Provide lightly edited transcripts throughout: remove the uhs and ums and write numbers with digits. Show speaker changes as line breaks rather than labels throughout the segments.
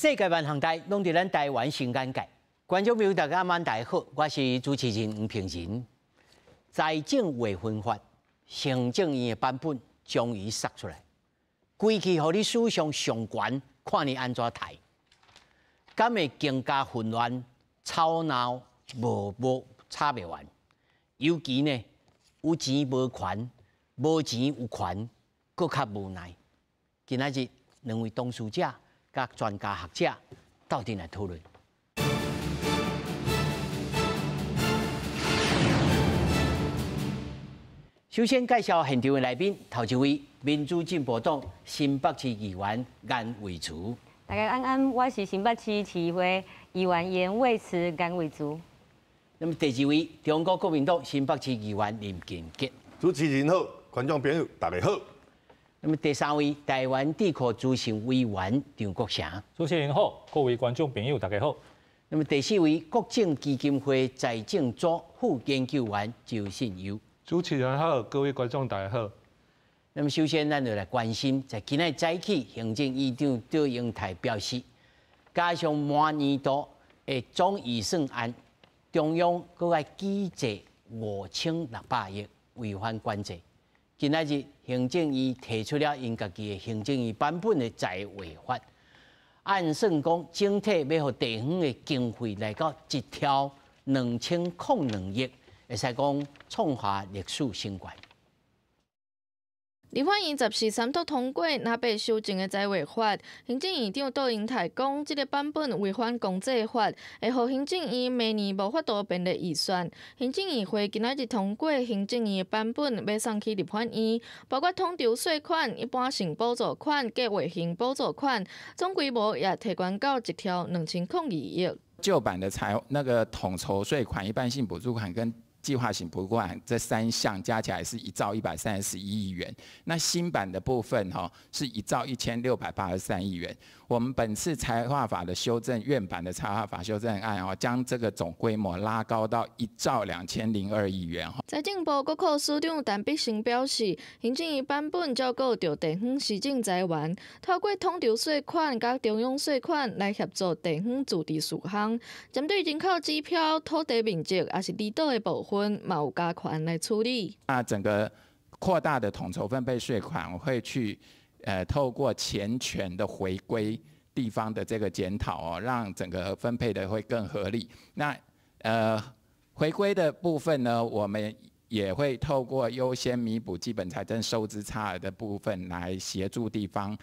世界萬行台攏佇咱台灣新眼界。觀眾朋友大家晚大好，我是主持人黃平仁。財政劃分法，行政院的版本終於釋出來，規氣予你史上上懸，看你按怎刣。敢會更加混亂、吵鬧、無無吵袂完？尤其呢，有錢無權，無錢有權，閣較無奈。今仔日兩位當事者佮專家學者鬥陣來討論。首先介紹現場的來賓，頭一位民主進步黨新北市議員顏蔚慈。
大家安安，我是新北市市議會議員顏蔚慈顏蔚慈。
那麼第二位中國國民黨新北市議員林建杰。
主持人好，觀眾朋友大家好。
那麼第三位台灣智庫資深委員張國城。
主持人好，各位觀眾朋友大家好。
那麼第四位國政基金會財政組副研究員周信佑。
主持人好，各位觀眾大家好。
那麼首先，咱就來關心，在今仔早起，行政院長卓榮泰表示，加上滿年度的總預算案，中央閣愛舉債5600億違反管制。今仔日行政院提出了𪜶家己的行政院版本的財劃法，按算講整體欲予地方的經費來到1兆2002億，會使講創下歷史新高。
立法院14三讀通過若白修正的財劃法，行政院長卓榮泰講，這个版本違反公債法，會予行政院明年無法度編列預算。行政院會今仔日通過行政院的版本，欲送去立法院，包括統籌稅款、一般性補助款、計劃性補助款，總規模也提懸到1兆2002億。
舊版的財那個統籌稅款、一般性補助款跟計劃性補助款這三項加起來是1兆131億元，那新版的部分哈是1兆1683億元。我們本次財劃法的修正，院版的財劃法修正案哦，將這個總規模拉高到1兆2002億元。
財政部國庫司長陳必勝表示，行政院版本照顧著地方市政財源，透過統籌稅款佮中央稅款來協助地方自治事項，針對人口指標、土地面積抑是離島的部分，嘛有加權來處理。
那整個擴大的統籌分配稅款，會去透過錢權的回歸地方的這個檢討哦，讓整個分配的會更合理。那回歸的部分呢，我們也會透過優先彌補基本財政收支差額的部分，來協助地方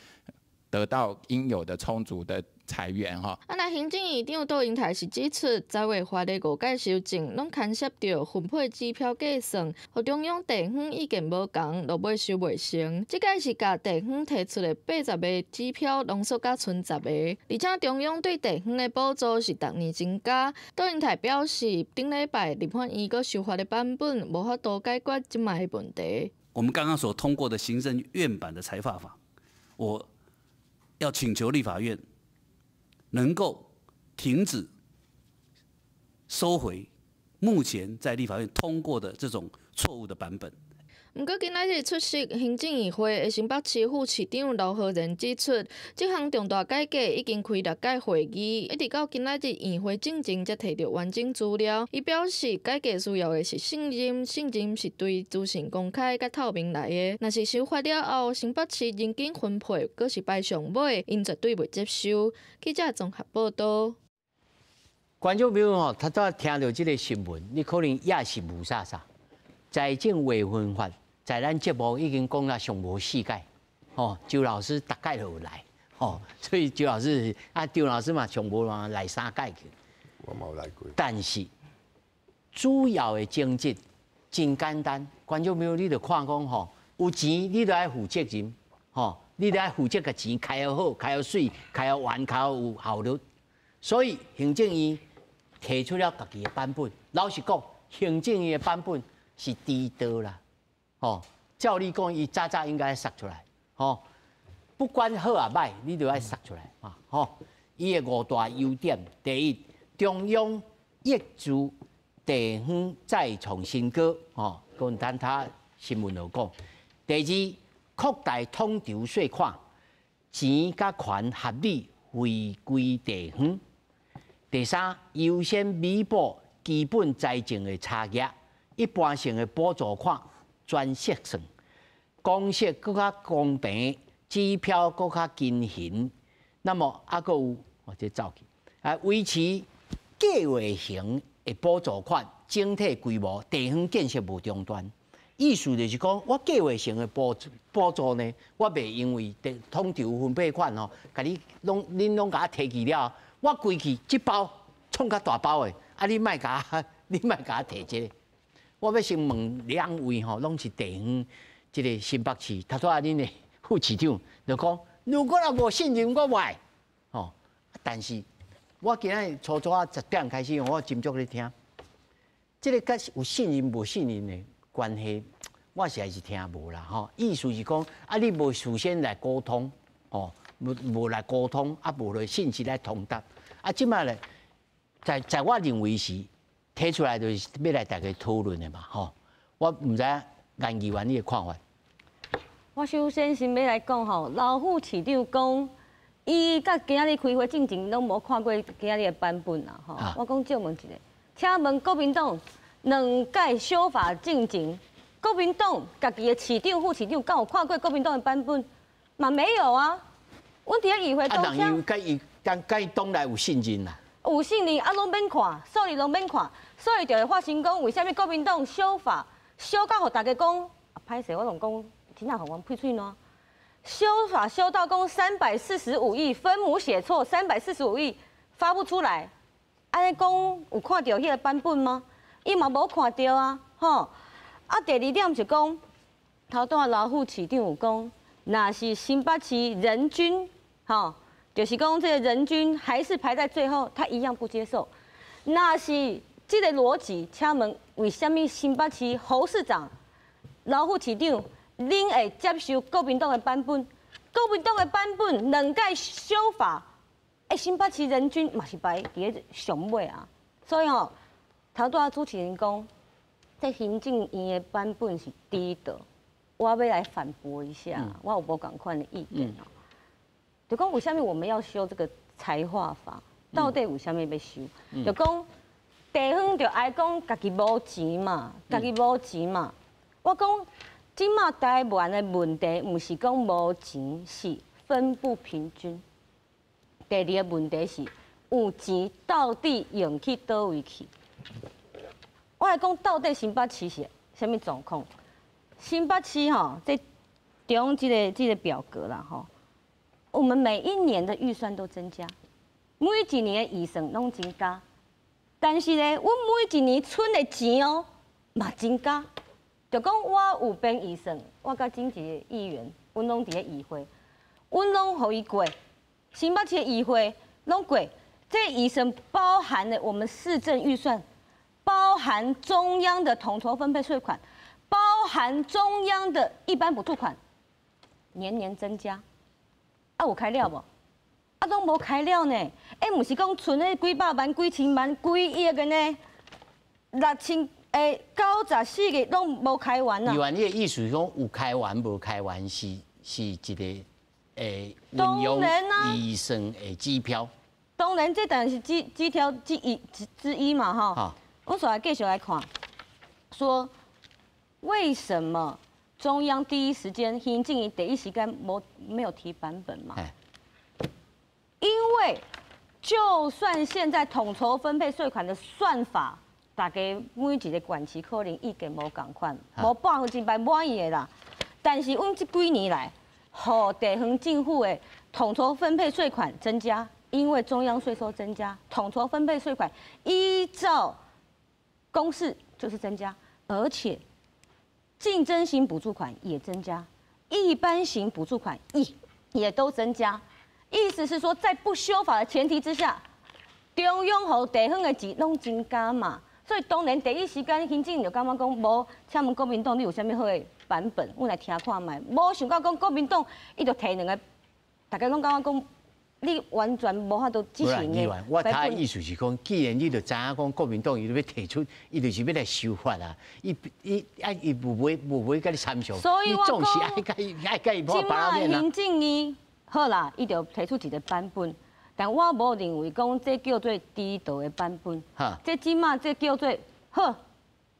得到應有的充足的財源吼。
啊，那行政院長卓榮泰是指出，財劃法的五屆修正，攏牽涉著分配指標計算，予中央地方意見無仝，落尾修袂成。這擺是共地方提出的80個指標濃縮甲賰10個，而且中央對地方的補助是逐年增加。卓榮泰表示，頂禮拜立法院閣修法的版本，無法度解決這擺的問題。
我們剛剛所通過的行政院版的財劃法，我要請求立法院能夠停止收回目前在立法院通過的這種錯誤的版本。
毋過今仔日出席行政院會的新北市副市長劉浩然指出，這項重大改革已經開六屆會議，一直到今仔日院會進前才提著完整資料。伊表示，改革需要的是信任，信任是對資訊公開佮透明來的。若是修法了後，新北市人均分配閣是排上尾，𪜶絕對袂接受。記者綜合報導。
觀眾朋友吼，頭拄仔聽著這个新聞，你可能也是霧煞煞。財政劃分法在咱節目已經講了上無四屆，吼，周老師逐屆都有來，吼，所以周老師啊，張老師嘛上無嘛來三屆去。
我嘛有來過。
但是主要的症結真簡單，觀眾朋友你著看講吼，有錢你著愛負責任，吼，你著愛負責共錢開予好，開予媠，開予圓，開予有效率。所以行政院提出了家己的版本，老實講，行政院的版本是低調啦，吼，照理講，伊早早應該釋出來，吼，不管好抑䆀，你都愛釋出來啊，吼。伊的五大優點，第一，中央挹注地方再創新高，吼，跟咱他新聞有講。第二，擴大統籌稅款，錢佮權合理回歸地方。第三，優先彌補基本財政的差額，一般性的補助款全核算，公式閣較公平，指標閣較均衡。那麼猶閣有，哦，這走去啊，維持計劃型的補助款整體規模，地方建設無中斷。意思就是講，我計劃性的補助呢，我袂因為統籌分配款吼，共你攏恁攏共我提去了，我規氣這包創較大包的，啊你莫共我，你莫共我提這個。我欲先問兩位吼，攏是地方這个新北市，頭拄仔恁的副市長就講，如果若無信任，我無愛，吼。但是我今仔日初早仔10點開始，我斟酌咧聽，這个佮有信任無信任的關係，我實在是聽無啦，吼。意思是講，啊，你無事先來溝通，吼，無來溝通，啊，無來信息來通達，啊，這擺咧，在我認為是提出來就是欲來大家討論的嘛，吼。我毋知影顏議員你的看法。
我首先先欲來講吼，劉副市長講，伊佮今仔日開會進前攏無看過今仔日的版本啦，吼。我講借問一下，請問國民黨兩屆修法進前，國民黨家己的市長、副市長，敢有看過國民黨的版本？嘛沒有啊。阮佇咧議會當中，
啊，人伊佮伊黨內有信任啦。
有信任啊，攏免看，所以攏免看，所以就會發生講，為啥物國民黨修法修到予大家講，歹勢，我攏講真正予阮屁喙瀾。修法修到講345億，分母寫錯，三百四十五億發不出來。按呢講有看著彼个版本嗎？伊嘛無看著啊，吼。啊，第二點是講，頭拄仔劉副市長有講，若是新北市人均，吼，就是講這个人均還是排在最後，他一樣不接受。若是這个邏輯，請問為啥物新北市侯市長、劉副市長，恁會接受國民黨的版本？國民黨的版本兩屆修法，欸，新北市人均嘛是排佇咧上尾啊。所以吼，頭拄仔主持人講，這行政院的版本是低的，我欲來反駁一下，我有無仝款的意見哦。就講為啥物我們要修這個財劃法？到底為啥物欲修？就講地方就愛講家己無錢嘛，家己無錢嘛。我講這馬台灣的問題，毋是講無錢，是分不平均。第二个問題是有錢到底用去佗位去？我來講，到底新北市是啥物狀況？新北市吼，這中這个表格啦吼，我們每一年的預算都增加，每一年的預算攏增加，但是呢，阮每一年存的錢哦，嘛增加。就講我有編預算，我佮經濟議員，阮攏佇咧議會，阮攏予伊過。新北市的議會攏過，這預算包含了我們市政預算，包含中央的統籌分配稅款，包含中央的一般補助款，年年增加。啊，有開了無？啊，攏無開了呢。欸，毋是講存彼幾百萬、幾千萬、幾億的呢？6094個攏無開完啊。
議員，你的意思是講有開完無開完是一个運用預算的指標。
當然，這當然是指標之一嘛，哈。我所來繼續來看，說為什麼中央第一時間行政院第一時間沒有提版本嘛？因為就算現在統籌分配稅款的算法，大家每一个縣市可能意見無仝款，無100%滿意的啦。但是阮這幾年來，予地方政府的統籌分配稅款增加，因為中央稅收增加，統籌分配稅款依照公式就是增加，而且競爭型補助款也增加，一般型補助款也都增加。意思是說，在不修法的前提之下，中央予地方的錢攏增加嘛。所以當然第一時間行政就感覺講無，請問國民黨你有啥物好的版本，阮來聽看覓。無想到講國民黨伊就提兩个，大家攏感覺講你完全無法度執行的。
我他的意思是講，既然你就知影講國民黨伊欲提出，伊就是欲來修法啊，伊伊啊伊無欲共你參詳，
所以我
總是愛共伊愛共伊破
這馬行政院好啦，伊就提出一个版本。但我無認為講這叫做主導的版本。這這馬這叫做好，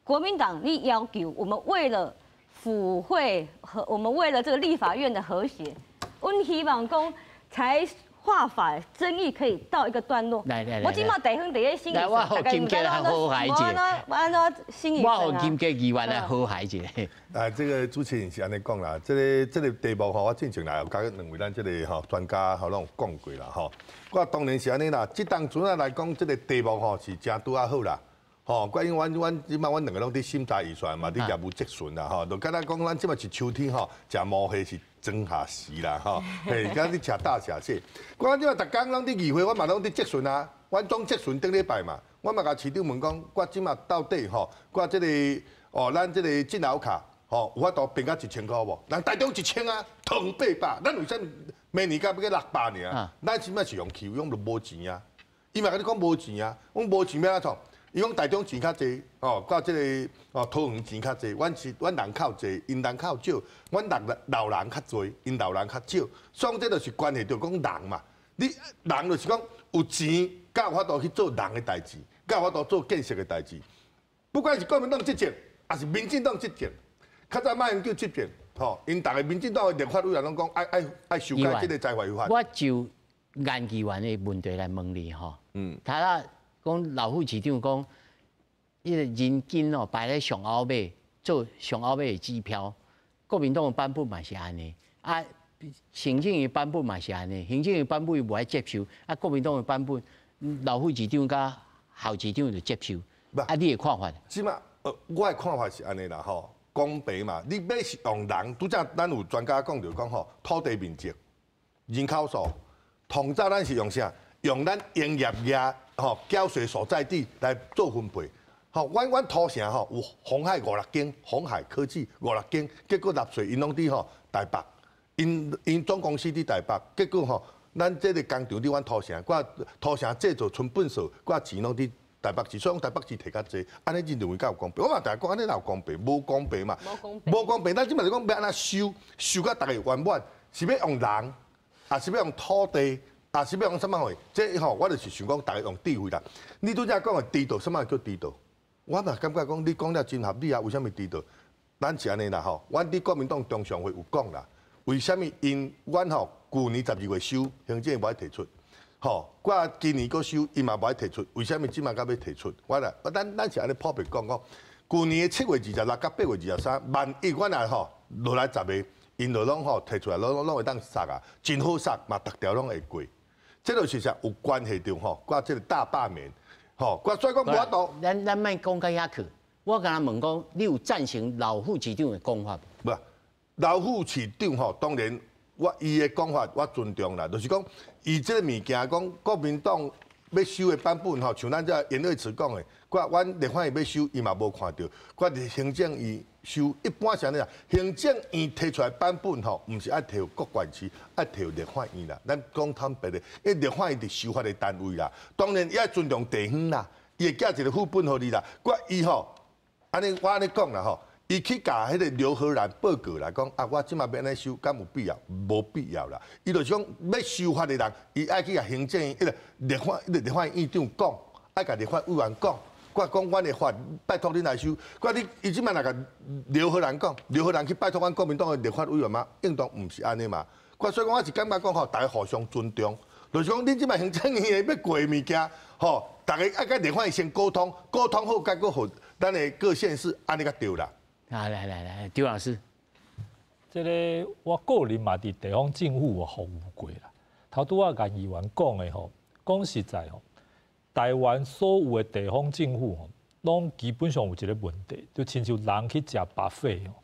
國民黨你要求我們為了府會和我們為了這個立法院的和諧，阮希望講財劃法爭議可以到一個段落。
來來來，
我這馬地方第一審
來，我予金杰來和諧一下。
我按怎審議？
我予金杰議員來和諧一下。
啊，這個主持人是按呢講啦，這個題目吼，我之前來有佮兩位咱這個吼專家吼攏有講過啦吼。我當然是按呢啦，這當陣仔來講，這個題目吼是誠拄仔好啦。吼，關於阮阮這馬阮兩個攏佇審查預算嘛，佇業務質詢啦吼，就敢若講咱這馬是秋天吼，食毛蟹是裝下時啦吼，嘿，敢你食大食小。我這馬逐工攏佇議會，我嘛攏佇質詢啊，阮總質詢頂禮拜嘛，我嘛共市長問講，我這馬到底吼，我這個哦，咱這個進口卡吼，有法度變到1000箍無？人台中1000啊，糖800，咱為啥物明年才欲600爾？咱這馬是用欺負，用就無錢啊。伊嘛共你講無錢啊，阮無錢欲按怎創？伊講台中錢較濟，哦，佮這個哦桃園錢較濟，阮是阮人口濟，𪜶人口少，阮人老人較濟，𪜶老人較少，所以這就是關係著講人嘛。你人就是講有錢，才有法度去做人的代誌，才有法度做建設的代誌。不管是國民黨執政，抑是民進黨執政，較早馬英九執政，吼，𪜶逐个民進黨的立法委員攏講愛愛愛修改這個財劃法。
我就顏議員的問題來問你吼，頭仔講老副市長講，彼個人均哦排咧上後尾做上後尾的指標，國民黨的版本嘛是按呢，啊，行政院版本嘛是按呢，行政院版本伊無愛接受，啊，國民黨的版本老副市長佮郝市長就接受，啊，你的看法？
這馬，我的看法是按呢啦吼，公平嘛，你欲是用人，拄才咱有專家講著講吼，土地面積、人口數，統早咱是用啥？用咱營業額吼繳稅所在地來做分配。吼，阮阮土城吼有鴻海五六間，鴻海科技五六間，結果納稅𪜶攏佇吼台北，𪜶𪜶總公司佇台北，結果吼咱這個工廠佇阮土城，掛土城製造純糞掃，掛錢攏佇台北市，所以講台北市提較濟，按呢認為敢有公平？我嘛逐家講按呢哪有公平？無公平嘛，無公平。咱這馬是講欲按怎收，收甲逐家圓滿，是欲用人，抑是欲用土地？啊，是欲用啥物貨？這吼，我就是想講，逐家用智慧啦。你拄才講的豬道，啥物叫豬道？我嘛感覺講，你講了真合理啊。為啥物豬道？咱是按呢啦吼。阮佇國民黨中常會有講啦。為啥物𪜶阮吼舊年12月修，行政院無愛提出，吼，我今年閣修，伊嘛無愛提出。為啥物這馬閣欲提出？我來，咱咱是按呢普遍講講。舊年的7月26佮8月23，萬一阮若吼落來十个，𪜶就攏吼提出來，攏攏攏會當殺啊，真好殺嘛，逐條攏會過。這就是啥有關係著吼，掛這個大罷免，吼，掛所以講無法度。
咱咱莫講到遐去，我敢若問講，你有贊成老副市長的講法
無？無，老副市長吼，當然我伊的講法我尊重啦，就是講伊這個物件講國民黨欲修的版本吼，像咱這顏睿慈講的，掛阮立法院欲修，伊嘛無看著，掛佇行政院修，一般是按呢啦，行政院提出來版本吼，毋是愛提予各縣市，愛提予立法院啦。咱講坦白的，因為立法院佇修法的單位啦，當然伊愛尊重地方啦，伊會寄一個副本予你啦。掛伊吼，按呢我按呢講啦吼，伊去共彼個劉荷蘭報告來講，啊，我這馬欲按呢修，敢有必要？無必要啦。伊就是講欲修法的人，伊愛去共行政院、彼個立法、彼個立法院院長講，愛共立法委員講。我講阮的法，拜託恁來修。我你伊這馬若共劉荷蘭講，劉荷蘭去拜託阮國民黨的立法委員嗎？應當毋是按呢嘛。我所以講，我是感覺講吼，逐家互相尊重，就是講恁這馬行政院的欲過的物件，吼，逐家愛佮立法院先溝通，溝通好，閣閣予咱的各縣市按呢才對啦。
啊，來來來，張老師，
這个我個人嘛佇地方政府有服務過啦。頭拄仔顏議員講的吼，講實在吼。台灣所有的地方政府吼，攏基本上有一个問題，就親像人去食 buffet 吼，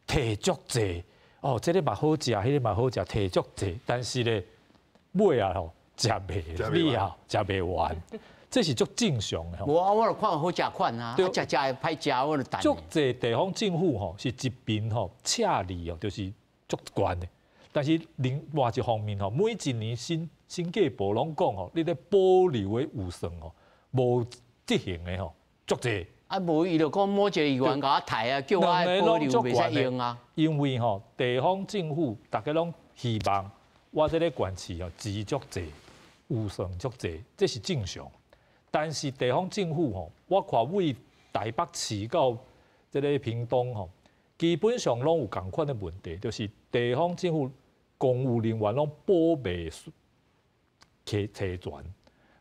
提足濟哦，這个嘛好食，彼个嘛好食，提足濟，但是咧尾仔吼食袂了，食袂完，這是足正常的吼。
無啊，我就看好食款啊，食食會歹食，我就等。
足濟地方政府吼是一邊吼赤字哦，就是足懸的，但是另外一方面吼，每一年審審計部攏講吼，你咧保留的預算吼，無執行的吼，足濟。
啊，無伊就講某一个議員共我提啊，叫我愛保留袂使用啊。
因為吼，地方政府逐家攏希望我這个縣市吼錢足濟，預算足濟，這是正常。但是地方政府吼，我看對台北市到這个屏東吼，基本上攏有仝款的問題，就是地方政府公務人員攏補袂齊齊全，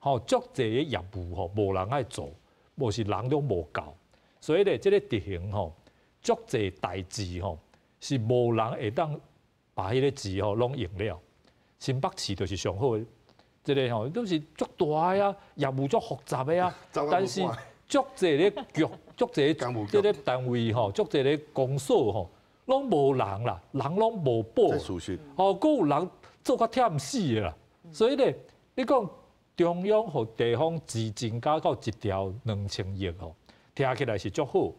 吼，足濟的業務吼，無人愛做，無是人攏無夠，所以咧，這个執行吼，足濟代誌吼，是無人會當把彼个錢吼攏用了。新北市就是上好的，這个吼都是足大的啊，業務足複雜的啊，但是足濟咧局、足濟這个單位吼，足濟咧公所吼，攏無人啦，人攏無補。哦，閣有人做較忝死的啦。所以咧，你講中央予地方錢增加到一兆2000億吼，聽起來是足好。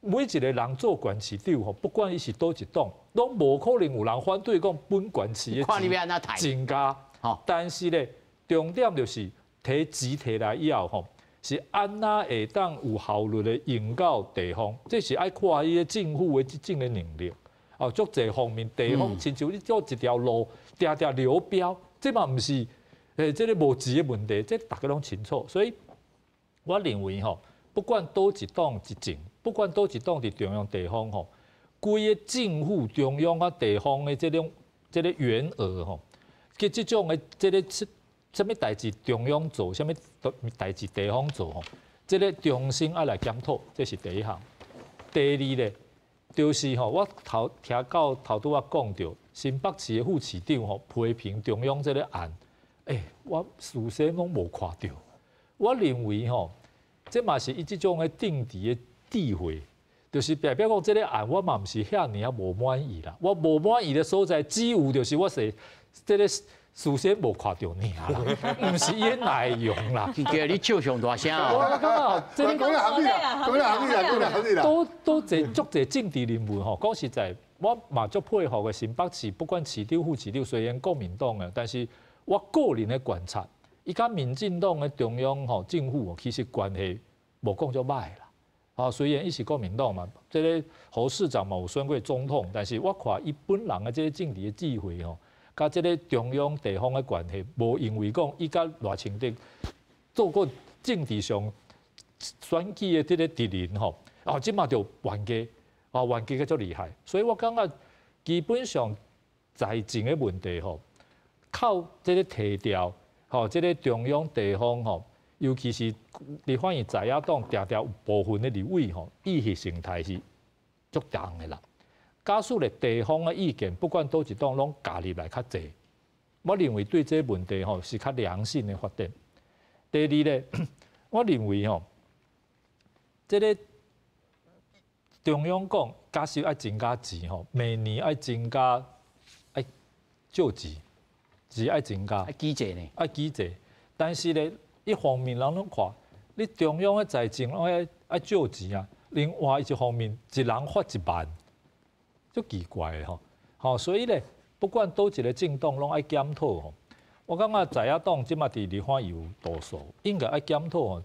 每一個人做縣市長吼，不管伊是佗一黨，攏無可能有人反對講本縣市的錢增加。但是咧，重點就是提錢提來以後吼，是按怎會當有效率的用到地方，這是愛看伊个政府的執政的能力。哦，足濟方面地方，親像你做一條路，定定流標，這嘛毋是這个無錢的問題，這大家攏清楚。所以我認為吼，不管佗一黨執政，不管佗一黨佇中央地方吼，規個政府中央佮地方的這種這个員額吼，佮這種的這个啥物代誌中央做，啥物代誌地方做吼，這个重新愛來檢討，這是第一項。第二咧，就是吼，我頭聽到頭拄仔講著新北市的副市長吼批評中央這个案，我事先攏無看著。我認為吼，這嘛是伊這種的政治的智慧，就是代表講這个案我嘛毋是遐爾仔無滿意啦。我無滿意的所在，只有就是我說這个事先無看著爾啦，毋是伊的內容啦。
叫你笑上大聲哦！
我感覺這個
講得合理啦，講得合理啦，講得合理啦。
都濟足濟政治人物吼，講實在，我嘛足佩服的新北市，不管市長、副市長，雖然國民黨的，但是我個人的觀察，伊佮民進黨的中央吼政府其實關係無講足歹啦。啊，雖然伊是國民黨嘛，這个侯市長嘛有選過總統，但是我看伊本人的這个政治的智慧吼，佮這个中央地方的關係，無因為講伊佮賴清德做過政治上選舉的這个敵人吼，啊，這馬就冤家，啊，冤家閣足厲害，所以我感覺基本上財政的問題吼，靠這个提調，吼，這个中央地方吼，尤其是立法院在野黨定定有部分的立委吼，意識形態是足重的啦。假使咧地方的意見，不管佗一黨攏加入來較濟，我認為對這个問題吼是較良性的發展。第二咧，我認為吼，這个中央講假使愛增加錢吼，每年愛增加愛借錢，錢愛增加，
愛舉債呢？
愛舉債，但是咧，一方面人攏看，你中央的財政攏愛愛借錢啊，另外一方面一人發一萬。足奇怪的吼，吼，所以咧，不管佗一個政黨攏愛檢討吼。我感覺在野黨這馬佇立法院有多數，應該愛檢討吼。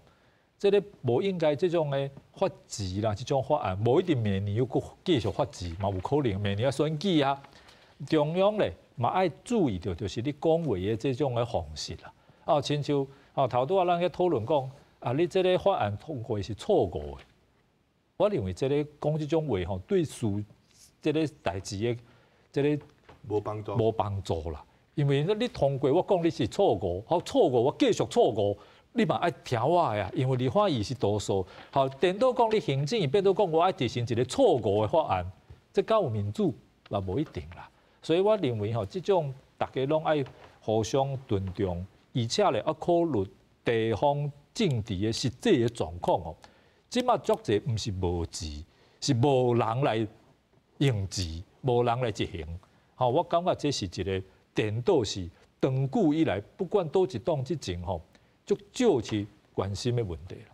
這个無應該這種的發錢啦，這種法案無一定明年又閣繼續發錢，嘛有可能明年要選舉啊。中央咧嘛愛注意著，就是你講話的這種的方式啦。啊，親像哦頭拄仔咱去討論講，啊，你這个法案通過是錯誤的。我認為這个講這種話吼，對事這个代誌的這个
無幫助，
無幫助啦。因為你通過，我講你是錯誤，好錯誤，我繼續錯誤，你嘛愛聽我的啊。因為立法院是多數，好，顛倒講你行政院變做講我愛執行一個錯誤的法案，這敢有民主嘛無一定啦。所以我認為吼，這種大家攏愛互相尊重，而且咧愛考慮地方政治的實際的狀況哦。這馬足濟毋是無錢，是無人來用錢，無人來執行。吼，我感覺這是一個顛倒是長久以來，不管佗一黨執政吼，足少去關心的問題啦。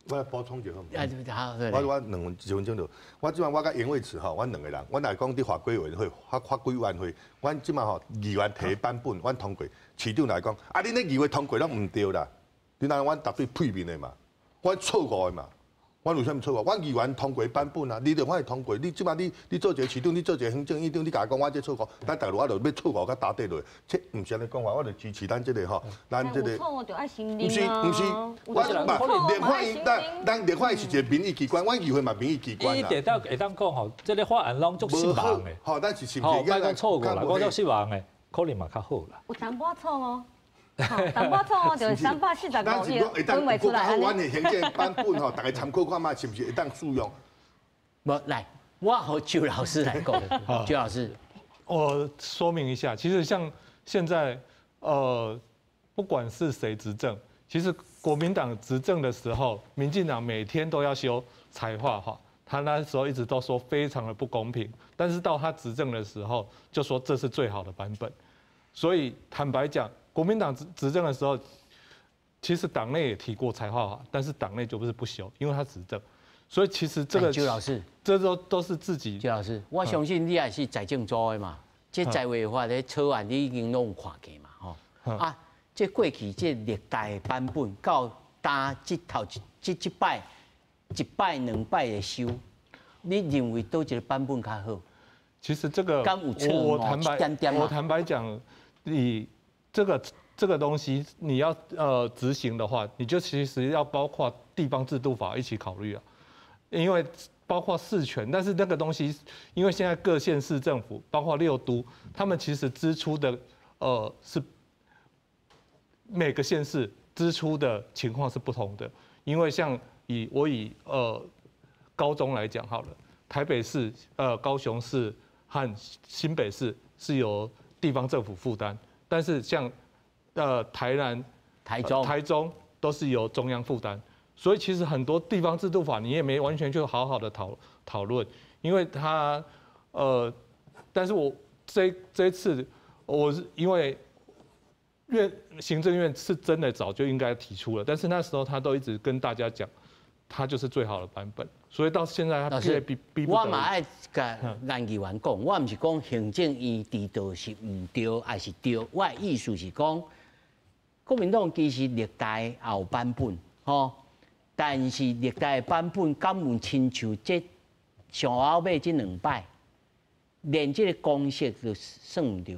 我來補充一下好無？我2分鐘就，我這馬我佮顏維慈吼，阮兩個人，阮來講佇法規委員會、法規委員會，阮這馬吼議員提版本，阮通過，市長來講，啊，恁咧議會通過攏毋對啦，你若阮絕對屁面的嘛，阮錯誤的嘛，阮有啥物错误？阮议员通过版本啊，你著法院通过。你这摆你做一个市长，你做一个行政院长，你共我讲我这错误，咱逐个我就欲错误共担底落，这毋是按呢讲法，我就支持咱这个吼，咱这个。
错误就爱承认。
毋是毋是，我立法院，咱立法院是一个民意机关，阮议会嘛民意机关啊。
伊会当会当讲吼，这个法案拢足失望的。
吼，咱是是
毋是？莫讲错误啦，讲足失望的，可能嘛较好啦。
有淡薄错误。淡薄错误就是345亿分袂出来。
阮的行政版本吼，逐家参考看觅，是毋是会当使用？
无来，我予周老师来讲。周老师，
我说明一下，其实像现在，不管是谁执政，其实国民党执政的时候，民进党每天都要修财划法，他那时候一直都说非常的不公平，但是到他执政的时候，就说这是最好的版本。所以坦白讲，国民党执政的时候，其实党内也提过财划法，但是党内就不是不修，因为他执政，所以其实这个
周老师，
这都是自己。
周老师，我相信你也是财政组的嘛，这财划法的草案你已经拢有看过嘛，吼啊，这过去这历代版本到今这头这这摆一摆两摆的修，你认为佗一个版本较好？
其实这个我坦白讲，你这个东西你要执行的话，你就其实要包括地方制度法一起考虑啊，因为包括事权，但是那个东西，因为现在各县市政府，包括六都，他们其实支出的是每个县市支出的情况是不同的，因为像以我以高中来讲好了，台北市、高雄市和新北市是由地方政府负担，但是像台南、
台中、
台中都是由中央负担，所以其实很多地方制度法你也没完全就好好的讨论，因为他但是我这一次我是因为行政院是真的早就应该提出了，但是那时候他都一直跟大家讲，他就是最好的版本，所以到现在他逼逼
我嘛爱共颜议员讲，我毋是讲行政院伫佗是毋对，还是对，我的意思是讲，国民党其实历代也有版本，吼，但是历代的版本敢有亲像这上后尾这两摆，连这个公式都算毋对。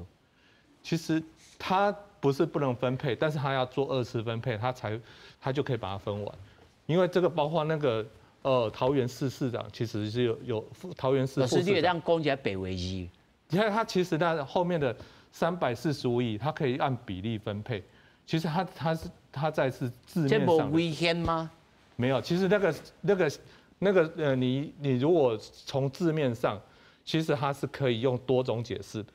其实他不是不能分配，但是他要做二次分配，他就可以把它分完。因为这个包括那个桃园市市长，其实是有桃园市
副市长。让讲起来白话字。
你看他其实那后面的345亿，他可以按比例分配。其实他在是字面上。
这无危险吗？
没有，其实那个，你如果从字面上，其实他是可以用多种解释的。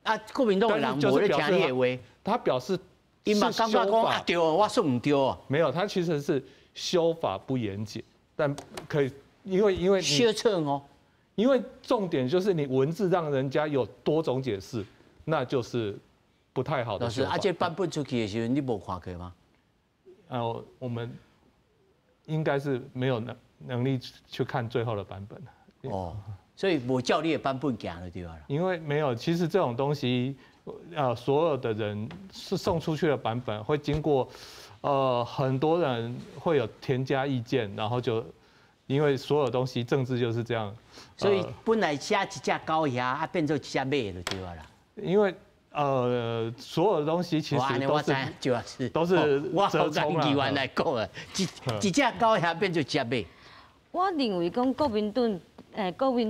啊，国民党的人无咧听你的话。
他表示，
伊嘛感觉讲啊对，我算毋对哦。
没有，他其实是修法不严谨，但可以，因为
修错哦，
因为重点就是你文字让人家有多种解释，那就是不太好的。
老师，啊，这版本出去的时候，你无看过吗？
我们应该是没有能力去看最后的版本。
哦，所以无照你的版本行就对了。
因为没有，其实这种东西，所有的人是送出去的版本会经过，很多人会有添加意见，然后就因为所有东西政治就是这样。
所以本来写一只狗遐，啊变做一只马就对了啦。
因为所有的东西其实都是
就是
都是
我予颜议员来讲啊，一只狗遐变做一只马。
我认为讲国民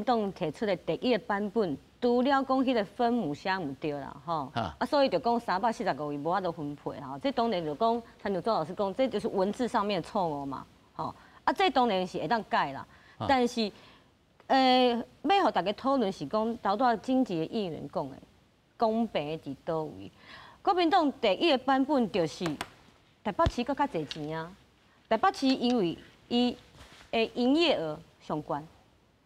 党提出的第一个版本，除了讲彼个分母写毋对啦，吼，啊，所以就讲345亿无法度分配吼，这当然就讲，亲像周老师讲，这就是文字上面的错误嘛，吼，啊，这当然是会当改啦，但是，欲予大家讨论是讲，头拄仔经济的议员讲的，公平伫佗位？国民党第一个版本就是台北市阁较济钱啊，台北市因为伊的营业额上悬，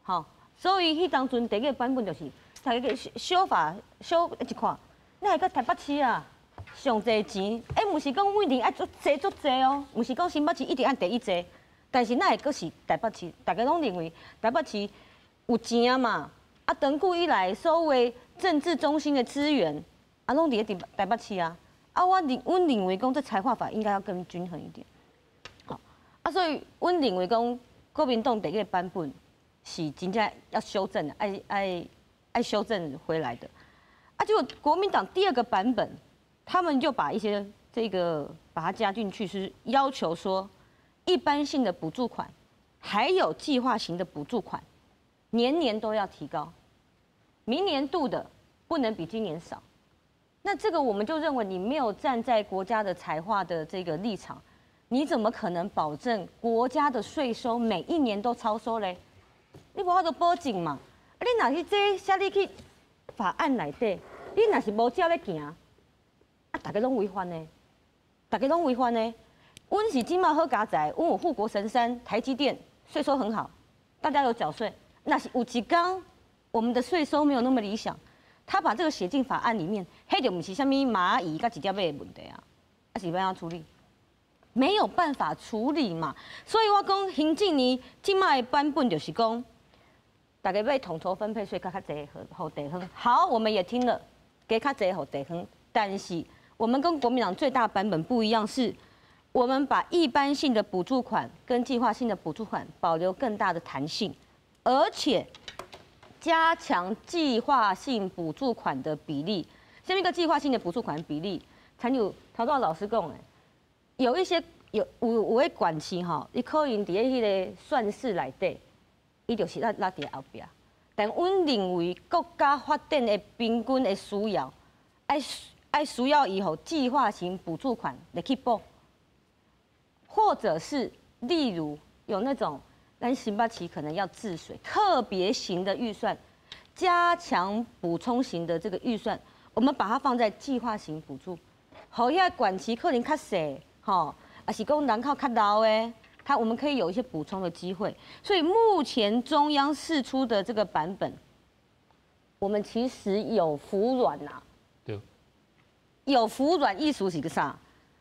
吼，所以彼当阵第一个版本就是，大家修法修一看，哪会阁台北市啊上济钱？欸，毋是讲一定爱足济足济哦，毋是讲新北市一定爱第一济，但是哪会阁是台北市？大家拢认为台北市有钱嘛？啊，长久以来所有政治中心的资源，啊，拢伫咧台北市啊。啊，我认为讲这财划法应该要更均衡一点。好，啊，所以阮认为讲。国民党第一个版本是真正要修正的，爱修正回来的。啊，结果国民党第二个版本，他们就把一些这个把它加进去，是要求说，一般性的补助款，还有计划型的补助款，年年都要提高，明年度的不能比今年少。那这个我们就认为你没有站在国家的财划的这个立场，你怎么可能保证国家的税收每一年都超收嘞？你无法度保证嘛？啊，你若是这写入去法案内底，你若是无照咧行，啊，大家拢违反呢，大家拢违反呢。阮是这马好佳哉，阮有护国神山台积电，税收很好，大家有缴税。若是有一工，我们的税收没有那么理想，他把这个写进法案里面，彼就毋是啥物蚂蚁佮一粒马的问题啊，啊是欲按怎处理？没有办法处理嘛。所以我讲行政院这马的版本就是讲，大家欲统筹分配税加较济予地方。好，我们也听了，加较济予地方，但是我们跟国民党最大版本不一样是，我们把一般性的补助款跟计划性的补助款保留更大的弹性，而且加强计划性补助款的比例。啥物叫计划性的补助款比例，亲像头拄老师讲的，有一些有的县市吼，伊可能伫咧彼个算式内底，伊就是落落伫后壁。但阮认为国家发展的平均的需要，爱需要伊予计划型补助款来去补，或者是例如有那种咱新北市可能要治水特别型的预算，加强补充型的这个预算，我们把它放在计划型补助，予遐县市可能较细，吼，抑是讲人口较老的，我们可以有一些补充的机会。所以目前中央释出的这个版本，我们其实有服软呐。
对。
有服软意思是个啥？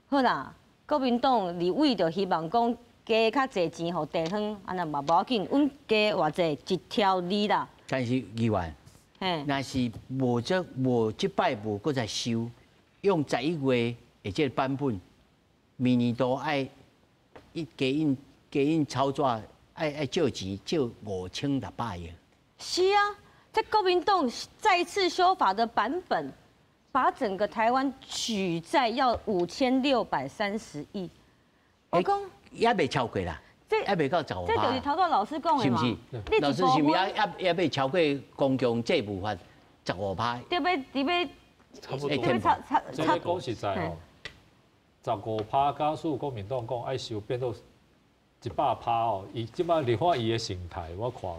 好啦，国民党立委就希望讲加较济钱予地方，按呢嘛无要紧，阮加偌济一条二啦。
但是议员，若是无这无这摆无阁再修，用11月的这个版本，明年度爱一加印加印操作，爱借钱借5600亿。
是啊，这国民党再次修法的版本，把整个台湾举债要5630亿。我讲
也未超过啦，
这
也未到15%。
这就是头拄老师讲的嘛。
是毋是？老师是毋是也未超过公共债务法15%？
对欲对欲，
差不多。这个讲实在吼，15%假使国民党讲爱收变做100%哦，伊这马立法伊的形态，我看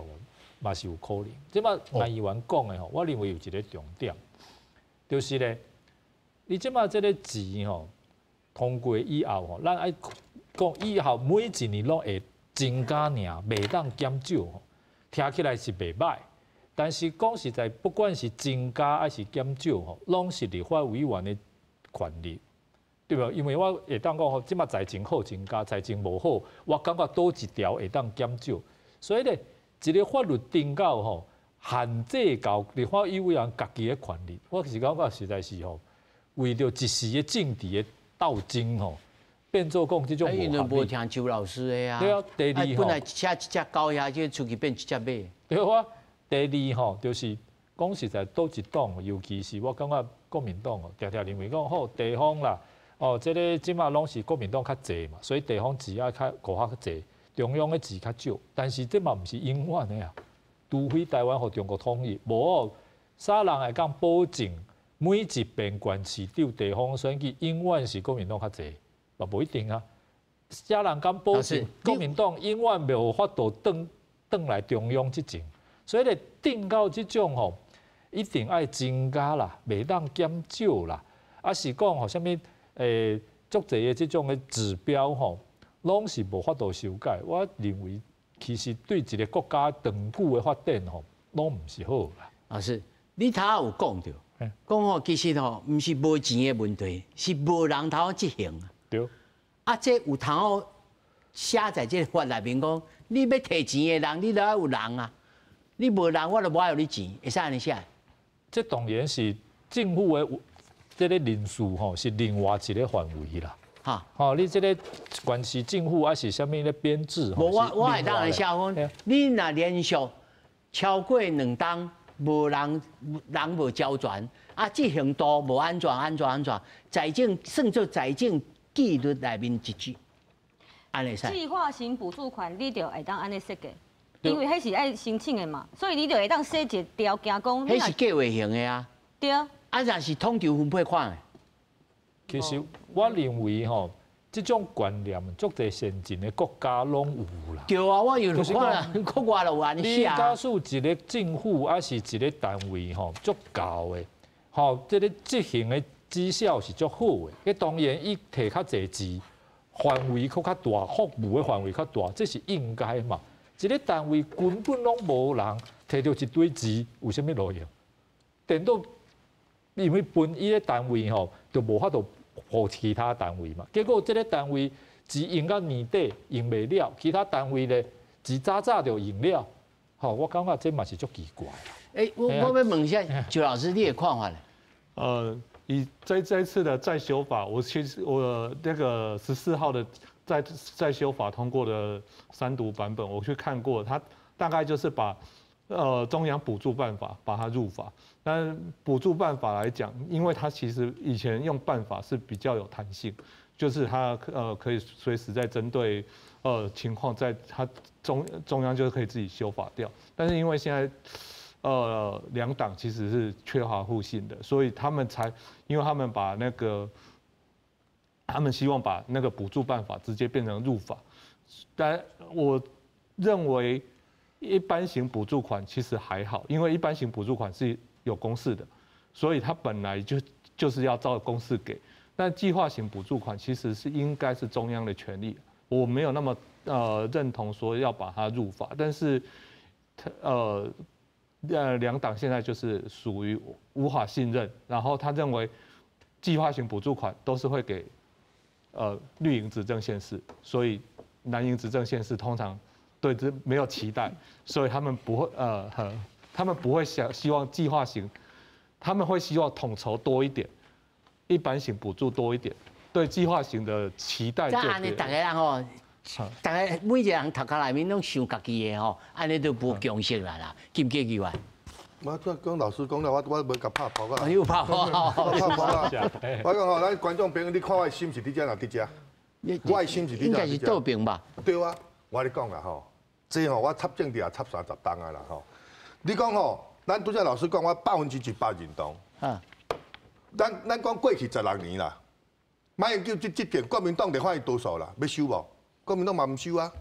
嘛是有可能。这马颜议员讲的吼，我认为有一个重点，就是咧，你这马这个钱吼通过以后吼，咱爱讲以后每一年拢会增加尔，袂当减少吼，听起来是袂䆀。但是讲实在，不管是增加还是减少吼，拢是立法委员的权利，对无？因为我会当讲吼，这马财政好增加，财政无好，我感觉佗一条会当减少。所以咧，一个法律定到吼，限制到立法委员家己的权利，我是感觉实在是吼，为著一时的政治的斗争吼，变做讲这种
无合理。无听周老师的啊。
对啊，第二吼，
本来写一只狗遐，就出去变一只马。
对啊，第二吼，就是讲实在，佗一党，尤其是我感觉国民党吼，定定认为讲好地方啦，哦，这个这马拢是国民党较济嘛，所以地方钱爱较顾较济，中央的钱较少。但是这嘛毋是永远的啊，除非台湾予中国统一，无哦，啥人会当保证每一遍县市长地方选举永远是国民党较济？嘛无一定啊。啥人敢保证国民党永远无法度转来中央执政？所以咧，定到这种吼，一定爱增加啦，袂当减少啦。啊是讲吼，啥物足济的这种的指标吼，拢是无法度修改。我认为其实对一个国家长久的发展吼，拢毋是好啦。
老师，你头仔有讲著，讲吼其实吼，毋是无钱的问题，是无人通执行。
对。
啊，这有通好写在这个法内面讲，你欲提钱的人，你都爱有人啊。你无人，我就无爱予你钱，会使按呢写？
这当然是政府的这个人事吼，是另外一个范围啦。
哈，
吼，你這个縣市政府還是啥物咧編制？
無我會當來寫講，你若連續超過兩冬無人人無交權，啊，執行度無按怎按怎按怎，財政算做財政紀律內面一句，按呢會使。
計劃型補助款你就會當按呢設計，因為彼是愛申請的嘛，所以你就會當設一個條件講。
彼是計劃型的啊。
對啊。
啊，若是統籌分配款的。
其實我認為吼，這種觀念足濟先進的國家攏有啦。
對啊，我有看國外就有按呢寫。
你假使一個政府還是一個單位吼，足夠的，吼，這个執行的績效是足好的。彼當然伊提較濟錢，範圍閣較大，服務的範圍較大，這是應該嘛。一個單位根本攏無人提著一堆錢，有啥物路用？顛倒因為分伊个單位吼，就無法度予其他單位嘛。結果這个單位錢用到年底用袂了，其他單位咧錢早早就用了。吼，我感覺這嘛是足奇怪。
欸，我欲問一下周老師，你的看法咧？
以這一次的再修法，我其實我那個14號的再修法通過的三讀版本，我去看過，它大概就是把中央補助辦法把它入法。但補助辦法來講，因為它其實以前用辦法是比較有彈性，就是它可以隨時在針對情況，在它中央就可以自己修法掉。但是因為現在兩黨其實是缺乏互信的，所以他們才，因為他們把那個，他們希望把那個補助辦法直接變成入法。但我認為一般型補助款其實還好，因為一般型補助款是有公式的，所以它本來就是要照公式給。但計劃型補助款其實是應該是中央的權利，我沒有那麼認同說要把它入法，但是兩黨現在就是屬於無法信任，然後他認為計劃型補助款都是會給綠營執政縣市，所以藍營執政縣市通常對這沒有期待，所以他們不會他們不會想希望計劃型，他們會希望統籌多一點，一般型補助多一點，對計劃型的期待就。
這按呢，逐个人吼，逐个每一个人頭殼內面攏想家己的吼，按呢就無共識啦啦，記毋記得啊？
我講老師講了，我無共拍破啊。
你有拍破？
我拍破啊！我講吼，咱觀眾朋友，你看我的心是佇遮，抑佇遮？我的心是佇遮。
應該是倒爿吧？
對啊，我咧講啦吼，這吼我插政治也插30冬啊啦吼。你講吼，咱拄才老師講，我100%認同。啊。咱講過去16年啦，馬英九這執政，國民黨立法院多數啦，欲修無？國民黨嘛毋修啊。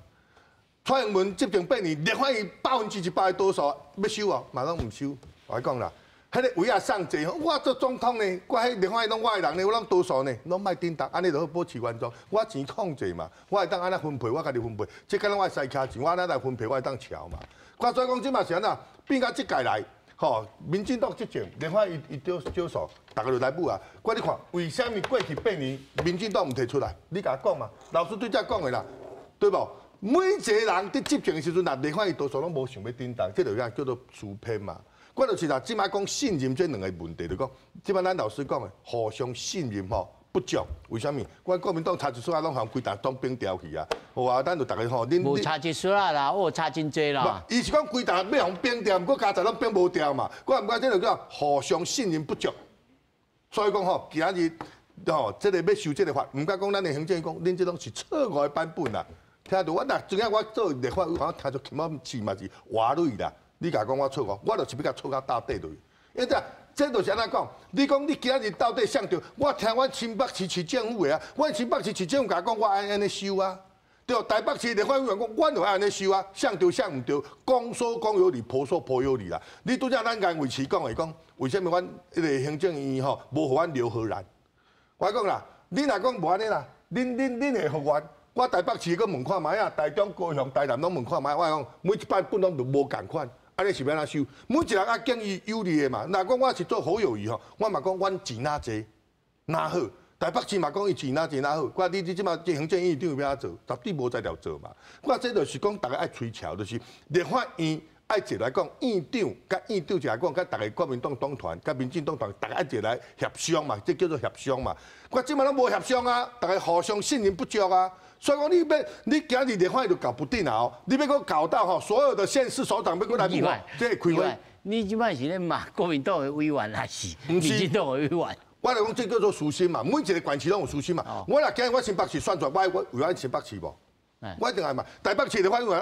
蔡英文執政8年，立法院100%的多數，欲修無？嘛攏毋修。我講啦，彼个位仔送濟，我做總統呢，我彼立法院攏我的人呢，我攏多數呢，攏莫振動，按呢就好保持原狀。我錢控制嘛，我會當按怎分配，我家己分配。這敢若我的私卡錢，我按怎來分配，我會當喬嘛。我所以講，這嘛是按怎變到這屆來，吼，民進黨執政，立法院伊少少數，逐个就來舞啊。我你看，為啥物過去8年民進黨毋提出來？你共我講嘛，老師對這講的啦，對無？每一个人佇執政的時陣，若立法院多數攏無想欲振動，這就叫做輸騙嘛。我就是啦，這擺講信任這兩个問題，就講這擺咱老師講的互相信任吼不足，為啥物？我國民黨差一撮仔攏予規沓黨反掉去啊！有啊，咱就逐个吼，恁
無差一撮仔啦，我差真濟啦。
伊是講規沓欲予反掉，毋過加在攏反無掉嘛。我毋過這就叫互相信任不足。所以講吼，今仔日吼，這个欲修這个法，毋敢講咱的行政院講，恁這攏是錯誤的版本啦。聽著我若陣仔我做立法，我聽著起碼是嘛是活累啦。你共講我錯誤，我就是欲共錯到底落去。因為這就是按怎講？你講你今仔日到底誰對？我聽阮新北市市政府的啊，阮新北市市政府共我講，我愛按呢修啊。對，台北市立法委員講，阮就愛按呢修啊，誰對誰毋對？公說公有理，婆說婆有理啦。你拄才咱顏維持講的講，為啥物阮彼个行政院吼無予阮劉和然？我講啦，你若講無按呢啦，恁會予阮？我台北市閣問看覓啊，台中、高雄、台南攏問看覓。我講每一版本攏無仝款，按呢是欲按怎修？每一人愛建議有利的嘛。若講我是做侯友宜吼，我嘛講阮錢哪濟哪好。台北市嘛講伊錢哪濟哪好。我你這馬這行政院長欲按怎做？絕對無才調做嘛。我這就是講，逐家愛吹橋，就是立法院愛一來講，院長佮院長一來講，佮逐个國民黨黨團、佮民進黨團，逐家愛一來協商嘛，這叫做協商嘛。我這馬攏無協商啊，逐家互相信任不足啊。所以講你欲，你今日立法院就搞不定啊！哦，你欲閣搞到吼，所有的縣市首長欲閣來問，這會開會。
你這擺是咧罵國民黨的委員，還是民進黨的委員？
我來講，這叫做私心嘛。每一個縣市攏有私心嘛。我若今日我新北市選出來，我愛為阮新北市無？我一定愛嘛。台北市的法院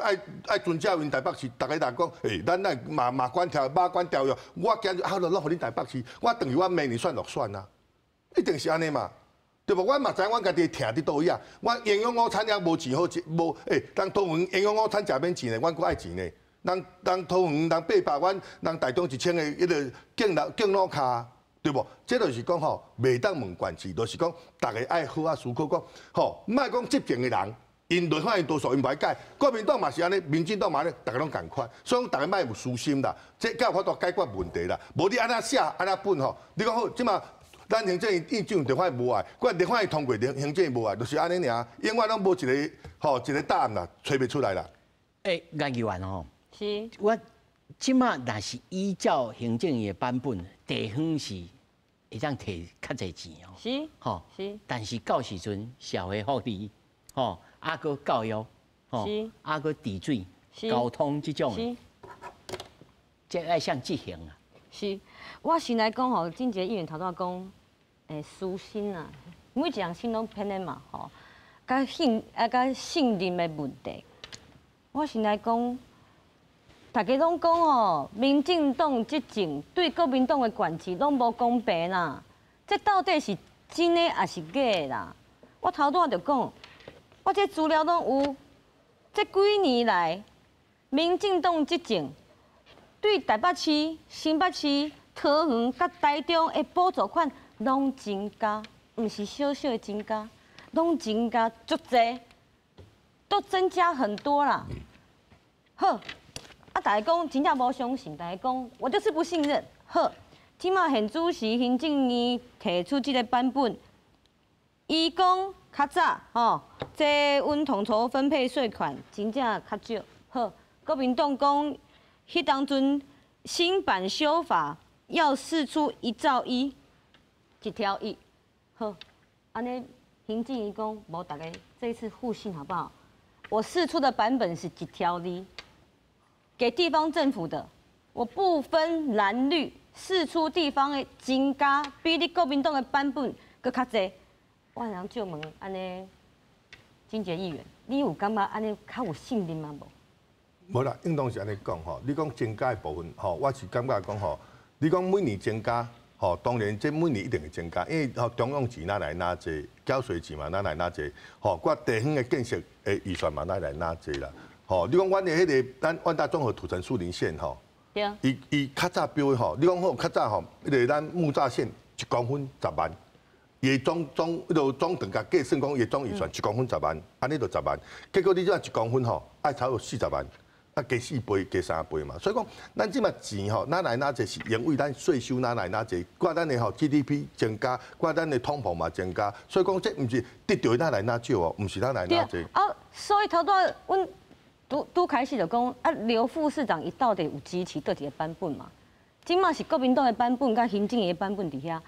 愛遵照𪜶台北市，逐家人講，欸，咱愛嘛嘛管條馬管條約。我今日啊，攏予恁台北市，我轉去我明年選落選啊，一定是按呢嘛，對無？我嘛知影阮家己疼佇佗位啊。我營養午餐也無錢好食，無欸，人桃園營養午餐食免錢的，阮閣愛錢呢。人人桃園人800，阮人台中1000个，彼个敬老敬老卡，對無？這就是講吼，袂當問縣市，就是講逐家愛好好思考講，吼，莫講執政的人，𪜶立法院多數𪜶無愛改，國民黨嘛是按呢，民進黨嘛按呢，逐家攏仝款，所以講逐家莫有私心啦，這才有法度解決問題啦。無你按怎寫按怎本吼，你講好，這馬咱行政院院長立法院無愛，閣立法院通過行政院無愛，就是按呢爾，永遠攏無一个吼一个答案啦，揣袂出來啦。
欸，顏議員吼，
是，
我這馬若是依照行政院的版本，地方是會當提較濟錢哦。
是，
吼，
是。
但是到時陣社會福利，吼，啊閣教育，吼，啊閣治水、交通這種，這愛啥執行啊？
是，我先來講吼，之前議員頭拄仔講，欸，私心啊，每一人心攏偏的嘛，吼，佮信啊佮信任的問題。我先來講，大家攏講哦，民進黨執政對國民黨的縣市攏無公平啦，這到底是真的抑是假的啦？我頭拄仔就講，我這資料攏有，這幾年來，民進黨執政對台北市、新北市、桃園佮台中的補助款攏增加，毋是小小的增加，攏增加足濟。都增加很多啦，好，啊，大家講真正無相信，大家講我就是不信任。好，這馬現主時行政院提出這个版本，伊講較早吼，這阮統籌分配稅款真正較少。好，國民黨講，彼當陣新版修法要釋出1兆1，一兆一。好，按呢行政院講無，大家這一次互信好不好？我釋出的版本是一兆二，給地方政府的，我不分藍綠，釋出地方的增加比你國民黨的版本閣較濟。我想就問按呢，金杰議員，你有感覺按呢較有信任嗎？無？
無啦，應當是按呢講吼。你講增加的部分吼，我是感覺講吼，你講每年增加吼，當然這每年一定會增加，因為吼中央錢哪來哪濟，繳稅錢嘛哪來哪濟，吼，佮地方的建設的預算嘛哪來哪濟啦。吼，你講阮的彼个咱萬大綜合土城樹林線吼，伊伊較早標的吼，你講好較早吼，彼个咱木柵線一公分十萬，伊總總彼个總長共計算講伊總預算一公分十萬，按呢就十萬，結果你這一公分吼，愛超過40萬。啊，加4倍、加3倍嘛，所以講，咱這馬錢吼，哪來哪濟是因為咱稅收哪來哪濟，掛咱的吼 GDP 增加，掛咱的通膨嘛增加，所以講這毋是得著哪來哪少哦，毋是哪來哪濟。
啊，所以頭拄仔阮拄拄開始就講，啊，劉副市長伊到底有支持佗一個版本嘛？這馬是國民黨的版本，佮行政院的版本佇遐。